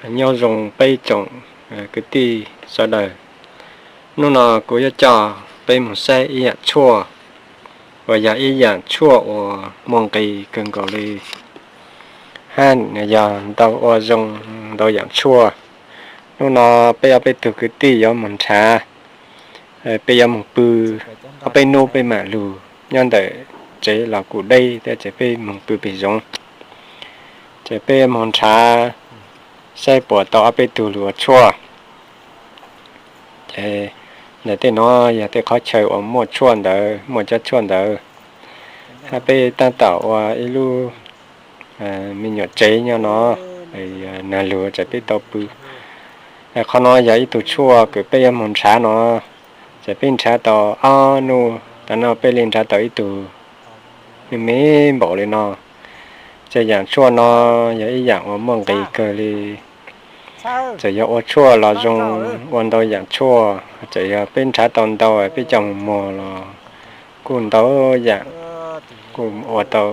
Nyob zoo peb tsoom kwv tij sawv daws. Hnub no kuv yuav coj peb mus saib ib yaam tshuaj uas yog ib yaam tshuaj uas muaj nqis kawg nkaus li hab yog ntau ua zoo ntau yaam tshuaj. Hnub no peb ob peb tug kwv tij yuav mus nrhav, peb yuav mus pw ob peb nub peb maam lug nyob ntawm tsev los kuj deb thiab ces peb mus pw pem zoov. Ces peb yuav mus nrhav saib puas tau ob peb tug lug ua tshuaj. Ces ntawm tej no yog tej qhov chaw uas muaj tshuaj ntawd, muaj cov tshuaj ntawd. Hab peb tab tom ua ib lub me nyuam tsev nyob no, nag lug ces peb tau pw. Qhov no yog ib tug tshuaj kws peb yuav mus nrhav no, ces peb nrhav tau ob nub tas no peb li nrhav tau ib tug me me npaum li no. Ces yaam tshuaj no yog ib yaam uas muaj nqis kawg li. Txawm yog ua tshuaj los zoo, ua ntau yaam tshuaj, txawm yog peb nrhav tau ntau peb coj mus muag los kuj ntau yaam, kuj ua tau,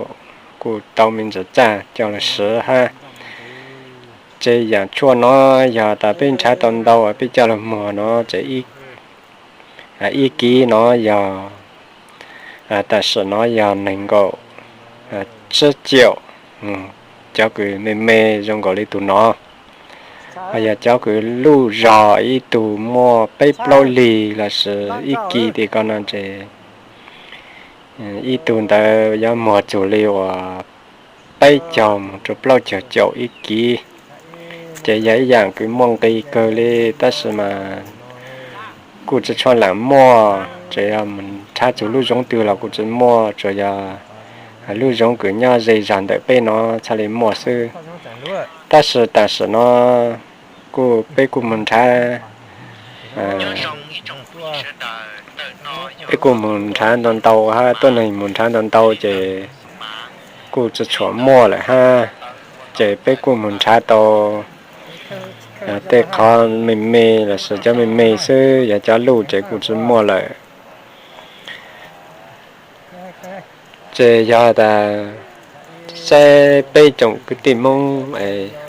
kuj tau me ntsis txaj coj lug swv hab. Ces yaam tshuaj no yog tas peb nrhav tau ntau peb coj lug muag no ces ib kiv no yog, tam sim no yog nees nkaum tsib caum, cov kws me me zoo nkaus li tug no. Ho yog cov kws luj zog ib tug muaj peb plaub lig lossis ib kiv tim ko no ces ib tug ntawd yuav muag txug li uas peb caug moog rua plaub caug caum ib kiv. Ces yog ib yaam kws muaj nqis kawg li, tab sis mas kuj tsi tshua laam muaj, tsuas yog mus nrhav txug lub zoov twg los kuj tsi muaj, tsuas yog lub zoov kws nyob ze zog ntawm peb no txhaj li muaj xwb. Tab sis tam sim no kuj peb kuj mus nrhav, peb kuj mus nrhav ntau ntau hab tuab neeg mus nrhav ntau ntau ces kuj tsi tshua muaj lawm hab. Ces peb kuj mus nrhav tau tej qhov me me lossis cov me me xwb, yog cov luj ces kuj tsi muaj lawm. Ces yog tas saib peb tsoom kwv tij Moob,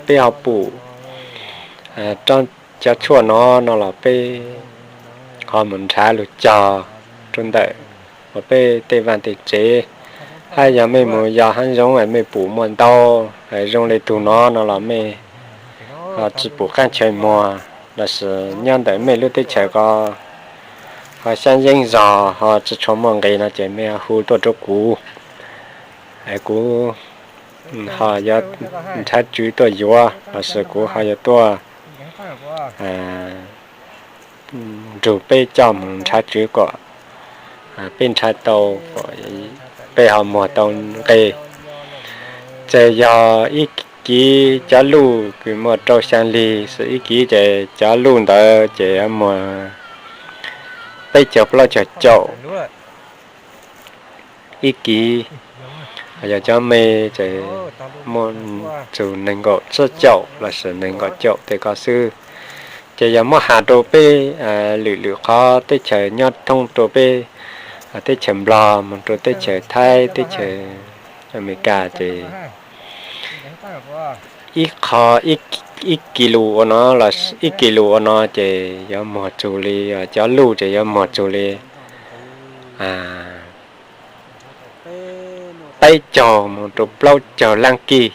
peb ho pum cov tshuaj no no los peb ho mus nrhav lug cog rua ntawm uas peb tej vaaj tej tsev, hab yog mej mus yos haav zoov mej pum muaj ntau zoo le tug no no los mej ho tsi pum qaab chaw muag, lossis nyob ntawm mej lub teb chaws ko ho xyaab yeeb zog ho tsi tshua muaj nqis no ces mej hu tuaj rua kuv, kuv ho yuav nrhav tswv tuaj yuav lossis kuv ho yuav tuaj nrug peb coj mus nrhav tswv kom peb nrhav tau, peb ho muag tau nqis. Ces yog ib kiv cov luj kws muaj rau xyaa lig, ib kiv ces cov luj ntawd ces yuav muag peb caug plaub caug caum ib kiv. Yog cov me ces muaj txug nees nkaum tsib caum lossis nees nkaum caum tej ko xwb. Ces yog muab has rua peb lwm lwm qhov teb chaws nyob thoob rua peb teb chaws Nplog moog rua teb chaws Thaib, teb chaws Amelikas ces ib qho ib kis lus ua no los ib kis lus ua no ces yuav muag txug li, cov luj ces yuav muag txug li peb caug moog rua plaub caug laab kis,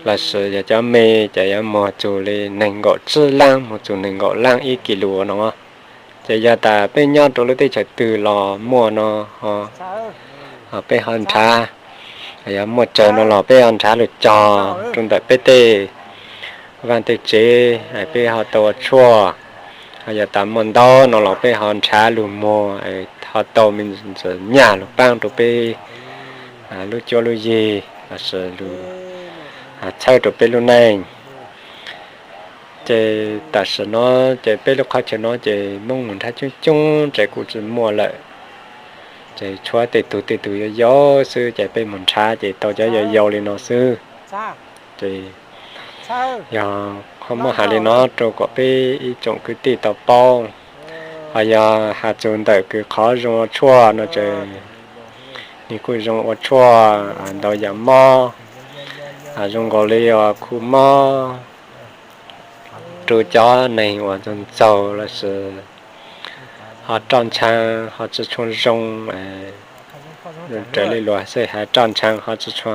lossis yog cov me ces yuav muag txug li nees nkaum tsib laab moog txug nees nkaum laab ib kis lus ua no. Ces yog tas peb nyob rua lub teb chaws twg los muaj no, peb ho nrhav, yog muaj tsawg no los peb ho nrhav lug cog rua ntawm peb tej vaaj tej tsev, peb ho tau ua tshuaj. Yog tas muaj ntau no los peb ho nrhav lug muag, ho tau me ntsis nyaj lug paab rua peb lub cuab lub yig lossis lug txhawb rua peb lub neej. Ces tam sim no ces peb lub qhov chaw no ces Moob mus nrhav coob coob ces kuj tsi muaj lawm. Ces tshuav tej tug tej tug yau yau xwb ces peb mus nrhav ces tau cov yau yau li no xwb. Ces yog qhov muab has li no rau kom peb ib tsoom kwv tij tau paub. Ho yog has txug ntawm kws qhov zoo ua tshuaj no ces nws kuj zoo ua tshuaj ntau yaam mob, zoo nkaus li os khu mob, Lu cov neeg uas txaug txaug lossis ho roj ntshaav ho tsi tshua zoo, raws li luag xwb has roj ntshaav ho tsi tshua,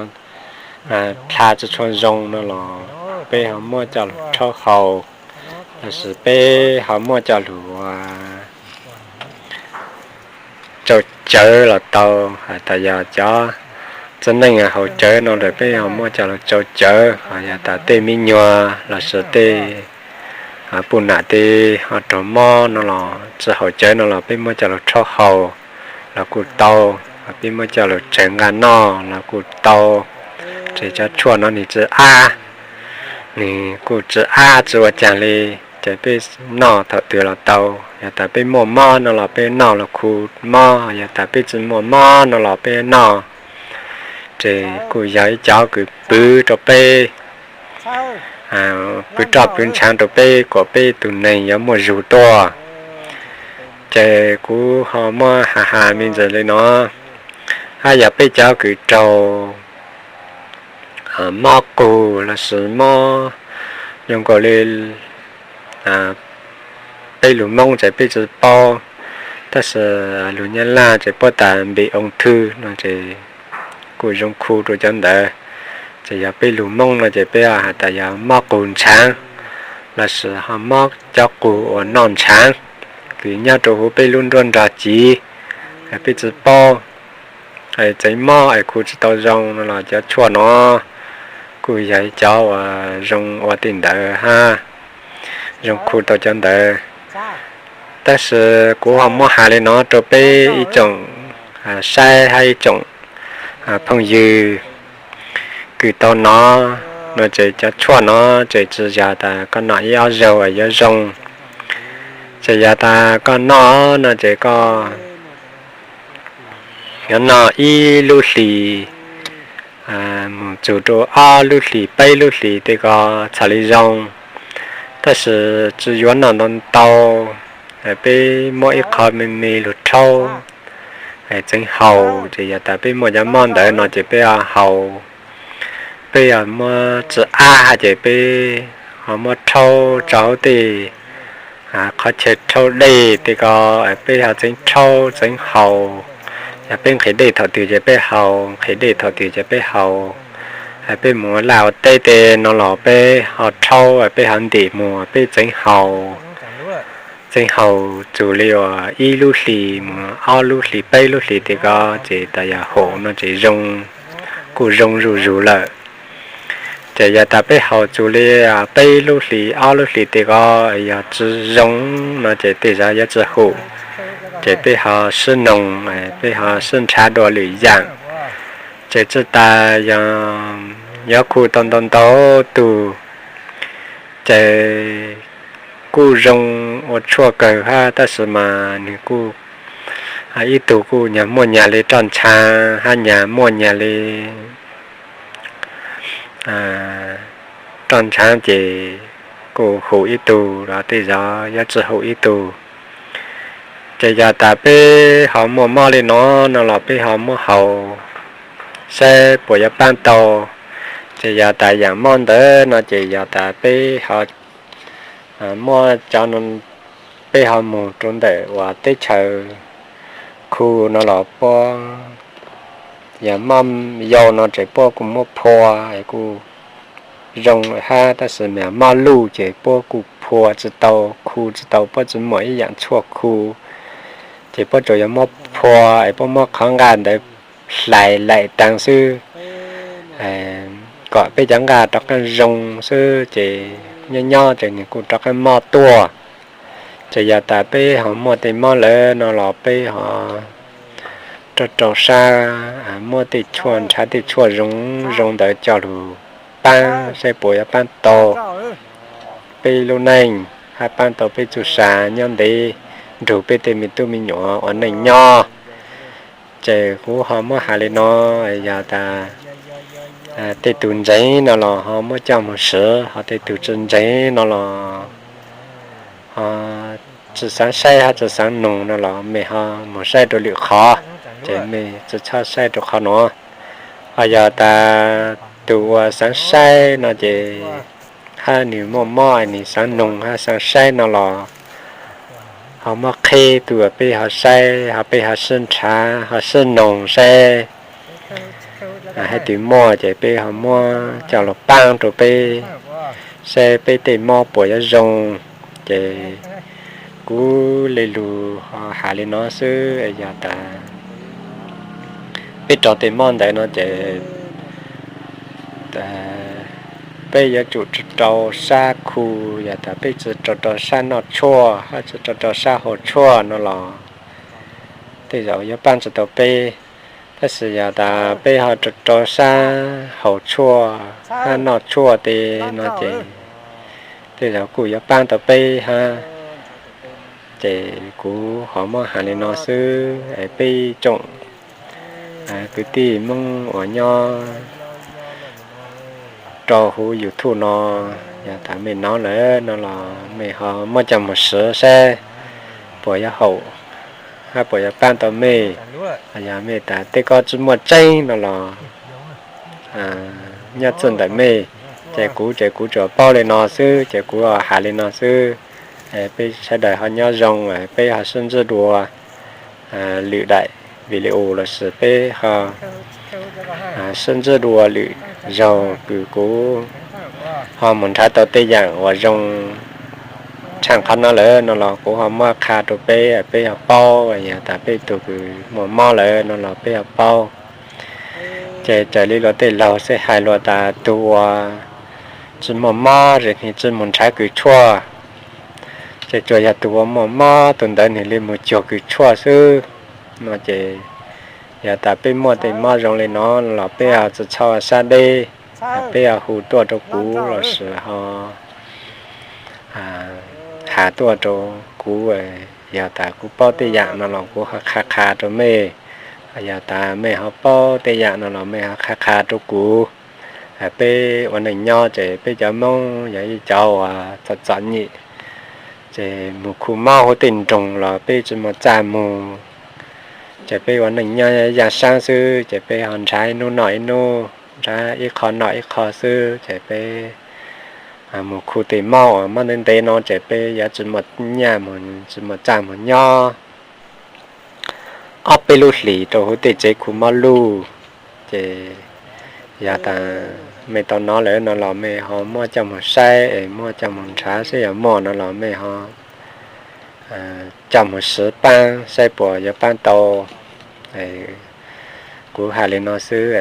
dlha tsi tshua zoo no los peb ho muab coj lug rhaub haus, lossis peb ho muab coj lug tsau cawv los tau. Has tas yog cov txiv neej haus cawv no lawm peb ho muab coj lug tsau cawv, ho yog tas tej me nyuam lossis tej puj nam tes ho raug mob no los tsi haus cawv no los peb muab coj lug rhaub haus los kuj tau, peb muab coj lug tsawv nqaj noj los kuj tau. Ces cov tshuaj no nws tsi ab, nws kuj tsi ab tsi ua caag li, ces peb noj thaum twg los tau. Yog tas peb muaj mob no los peb noj los khu mob, yog tas peb tsi muaj mob no los peb noj. Ces kuj yog ib cov kws pwv rau peb, pwv roj pwv ntshaav rau peb kom peb tug neeg yuav muaj zug tuaj. Ces kuv ho muab has has me ntsis li no, hab yog peb cov kws raug mob qug lossis mob zoo nkaus li peb lug Moob ces peb tsi paub, tab sis lug Nyab Laj ces puab tas npe oo thwj no ces kuj zoo khu rau cov ntawd. Ces yog peb lug Moob no ces peb has tas yog mob qug ntshaav lossis ho mob cov qug uas noj ntshaav, kws nyob rau huv peb lub nruab nrog civ, peb tsi paub, txeev mob es khu tsi tau zoo no los cov tshuaj no kuj yog cov uas zoo ua tej ntawd hab, zoo khu tau cov ntawd. Tab sis kuv ho muab has li no rau peb ib tsoom saib hab ib tsoom phooj ywg kws tau nov no ces cov tshuaj no ces tsi yog tas koj noj ib ob zaug yuav zoo, ces yog tas koj noj no ces koj yuav noj ib lub hlis mus txug rau ob lub hlis peb lub hlis tej ko txhaj li zoo. Tab sis tsi yuav noj ntau ntau, peb muab ib qho me me lug rhaub txeev haus, ces yog tas peb muaj cov mob ntawd no ces peb ho haus, peb ho muab tsi ab ces peb ho muab rhaub tso huv tej qhov chaw rhaub dej tej ko, peb ho txeev rhaub txeev haus. Yog peb nqhis dej thaum twg ces peb haus, nqhis dej thaum twg ces peb haus. Peb mus ua laj ua teb tej no los peb ho rhaub, peb ho ntim mus peb txeev haus, txeev haus txug li uas ib lub hlis mus ob lub hlis peb lub hlis tej ko, ces tas yog haum no ces zoo, kuj zoo zuj zus lawm. Ces yog tas peb haus txug li peb lub hlis ob lub hlis tej ko yog tsi zoo no ces tej zaum yuav tsi haum, ces peb ho sib noog, peb ho sib nrhav dua lwm yam. Ces tsi tas yog yuav khu tau ntau ntau tug, ces kuj zoo ua tshuaj kawg hab, tab sis mas nws kuj ib tug kuj nyag muaj nyag li roj ntshaav hab nyag muaj nyag li roj ntshaav ces kuj haum ib tug los tej zaum yuav tsi haum ib tug. Ces yog tas peb ho muaj mob li no no los peb ho muab haus saib puas yuav paab tau. Ces yog tas yaam mob ntawd no ces yog tas peb ho muab cov, peb ho moog rua ntawm uas teb chaws khu no los puab, yog mob yau no ces puab kuj muab phua kuj zoo hab, tab sis mas mob luj ces puab kuj phua tsi tau, khu tsi tau, puab tsi muaj ib yaam tshuaj khu. Ces puab tsuas yog muab phua es puab muab qhov nqaj ntawd hlais laim taag xwb kom peb cov nqaj rov qaab zoo xwb, ces nyob nyob ces nws kuj rov qaab mob tuaj. Ces yog tas peb ho muaj tej mob lawm no los peb ho rau rau sab muab tej tshuaj nrhav tej tshuaj zoo zoo ntawd coj lug paab saib puas yuav paab tau peb lub neej hab paab tau peb txuj sa nyob ntev nrug peb tej me tub me nyuam ua neej nyob. Ces kuv ho muab has li no, yog tas tej tug ntseeg no los ho muab coj moog swv, ho tej tug tsi ntseeg no los ho tsi xaav saib hab tsi xaav noog no los mej ho moog saib rua lwm qhov, ces mej tsi txhob saib rua qhov nuav. Ho yog tas tug uas xaav saib no ces hab nwg muaj mob nwg xaav noog hab xaav saib no los ho muab qheb tuaj peb ho saib, ho peb ho sib nrhav ho sib noog saib hab twg muaj ces peb ho muab coj lug paab rua peb saib peb tej mob puas yuav zoo. Ces kuv le lug ho has le no xwb, yog tas peb raug tej mob ntawd no ces peb yuav tsum rau sab khu, yog tas peb tsi rau rau sab noj tshuaj hab tsi rau rau sab haus tshuaj no los tej zaum yuav paab tsi tau peb. Tab sis yog tas peb ho rau rau sab haus tshuaj hab noj tshuaj tej no ces tej zaum kuj yuav paab tau peb hab. Ces kuv ho muab has le no xwb, peb tsoom kwv tij Moob uas nyob rau huv YouTube no, yog tas mej nov lawm no los mej ho muab coj moog swv saib puas yuav haum hab puas yuav paab tau mej. Yog mej tas tej ko tsi muaj tseeb no los nyob txij ntawm mej, ces kuv ces kuv tsuas paub le no xwb ces kuv has le no xwb. Peb sawv daws ho nyob zoo, peb ho sib ntsib dua lwm daim video lossis peb ho sib ntsib dua lwm zaug kws kuv ho mus nrhav tau tej yaam uas zoo tshaj qhov no lawm no los kuv ho muab qha rau peb, peb ho paub, yog tas peb tug kws muaj mob lawm no los peb ho paub. Ces raws li luag tej laug xij hais luag tas tug uas tsi muaj mob ces nwg tsi mus nrhav kws tshuaj, ces tsuas yog tug uas muaj mob tug ntawd nwg li mus cuag kws tshuaj xwb no ces yog tas peb muaj tej mob zoo le no los peb ho tsi txhob sab deb, peb ho hu tuaj rau kuv lossis ho has tuaj rau kuv. Yog tas kuv paub tej yaam no los kuv ho qha qha rau mej, yog tas mej ho paub tej yaam no los mej ho qha qha rau kuv. Peb ua neej nyob ces peb cov Moob yog ib cov uas txom txom nyem, ces mus khu mob huv tej nroog los peb tsi muaj txaj mug, ces peb ua neej nyob yaaj saab xwb ces peb ho nrhav ib nub noj ib nub, nrhav ib qho noj ib qho xwb ces peb mus khu tej mob uas mob ntev ntev no ces peb yuav tsi muaj nyaj, tsi muaj txaj mus nyob ob peb lub hlis rau huv tej tsev khu mob luj. Ces yog tas mej tau nov lawm no los mej ho muab coj mus saib es muab coj mus nrhav saib yog muaj no los mej ho coj mus swv paab saib puas yuav paab tau. Kuv has le no xwb,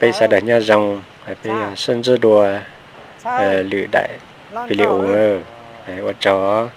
peb sawv daws nyob zoo, peb sib ntsib dua lwm daim video. Ua tsaug.